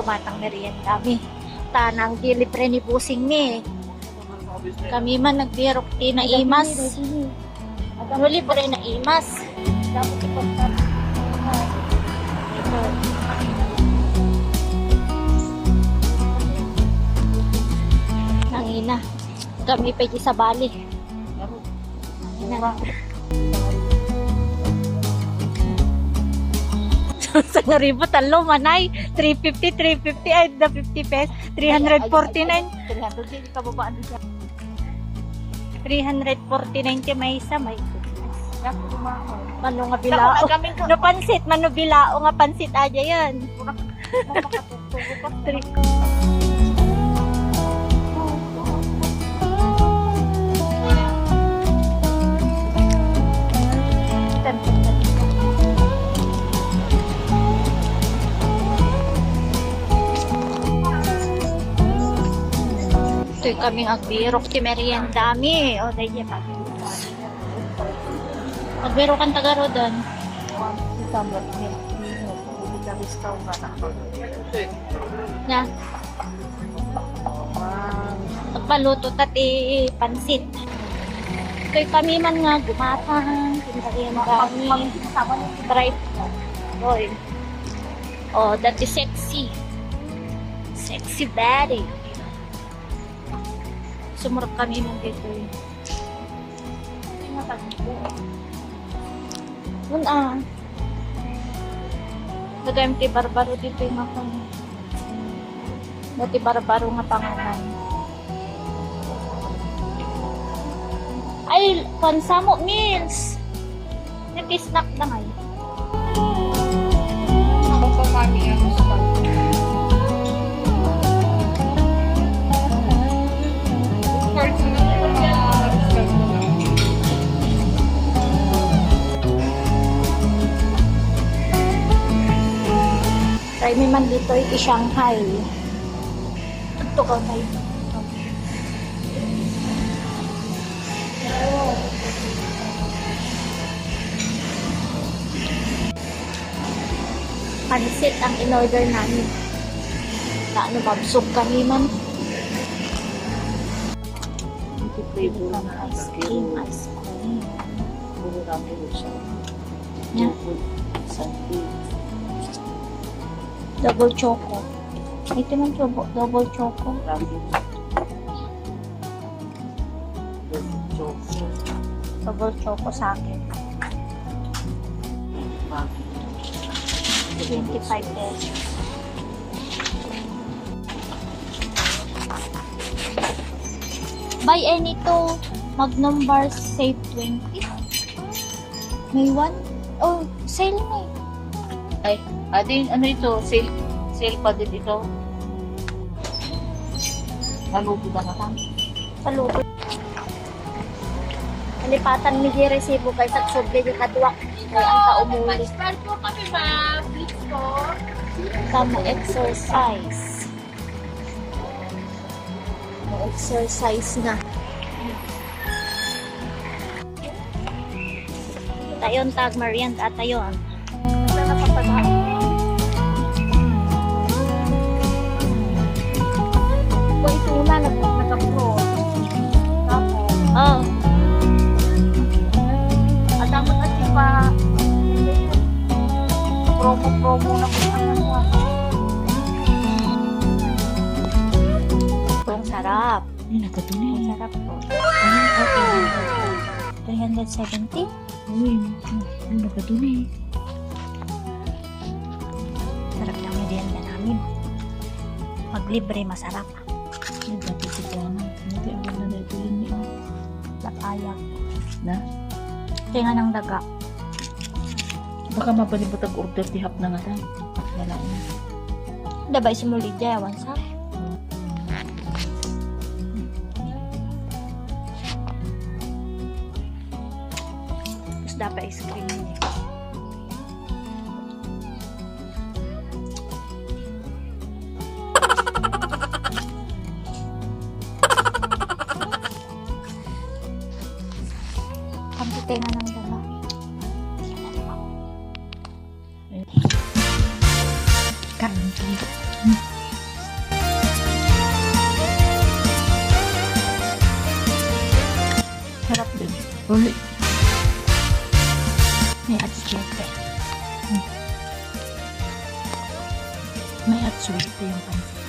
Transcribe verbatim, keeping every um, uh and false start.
Gumatang merienda mi. Ta nang di libre ni bossing mi. Kami man nagbirok ti naimas. Ano libre naimas? Nangina. Kami pa di sabali. Sangaribu, talo, manay. Three fifty, three fifty, ay, the fifty pesos. Three hundred forty-nine. Three hundred, di kababaan di siya. Three hundred forty-nine ti maysa, may. Naku, dumaon. Mano nga bilao? Naku, kami ko. No pansit, mano bilao nga pansit, aja yan. Three. Ito'y kaming agbirok ti merienda mi. O, dahil yan. Agbirok kan taga Rodan. Na. Agpaluto ta ti pansit. Kay kami man nga gumatang, kinarian kami. Try. Oy. Oh, that is sexy. Sexy body. Sumurot kami man dito eh. Nun, ah. Lagay mo ti barbaro dito yung mga kanya. Dati barbaro nga pangalan. Ay, pansamo meals. Nag-snack na ngayon. Ako pa, mami, ang gusto. Sports na lang. Try mi man dito iti Shanghai. Ito ka, may. Pansit ang in-order namin. Kaano, mabsog kami man. Ito flavor na ice cream, ice cream. Puro ramen siya. Yeah. Choco, santi. Double choco. Ito man choco, double choco. Ramen. Double choco sa akin. Twenty-five pesos. Buy any two Magnum bars, save twenty. May one? Oh, sale na eh. Ay, adi, ano ito? Sale, sale pa din ito. Naluto na ka. Naluto. Nalipatan mi di resibo kay sagsubli di kaduak. Kay ang kaumuli. Mag-spar po kami, ma'am. Please po. Tama exercise. Exercise na. Tayon tag merienda tayon. Wala na papadaon. Kung ito na, nag-, nag-upload. Tapos, oh. At dapat at iba, promo-promo na kung ano. Ang sarap. Ay, nagkatuni. Ang sarap po. Ay, okay. Three hundred seventy? Uy, ay, nagkatuni. Sarap ng merienda namin. Pag libre, masarap. Ay, dati si Kuya na. Dati ang ganda na ito yun, eh. Lapayag. Na? Kaya nga ng daga. Baka mabalibutag order ti hap na nga lang. Wala na. Dabay sumuli dyan, awan sa. Tapos dapat ice cream niya. Ang puti nga ng dala. Kain kami. Sarap din. Uli. May atsete. May atsete yung pansit.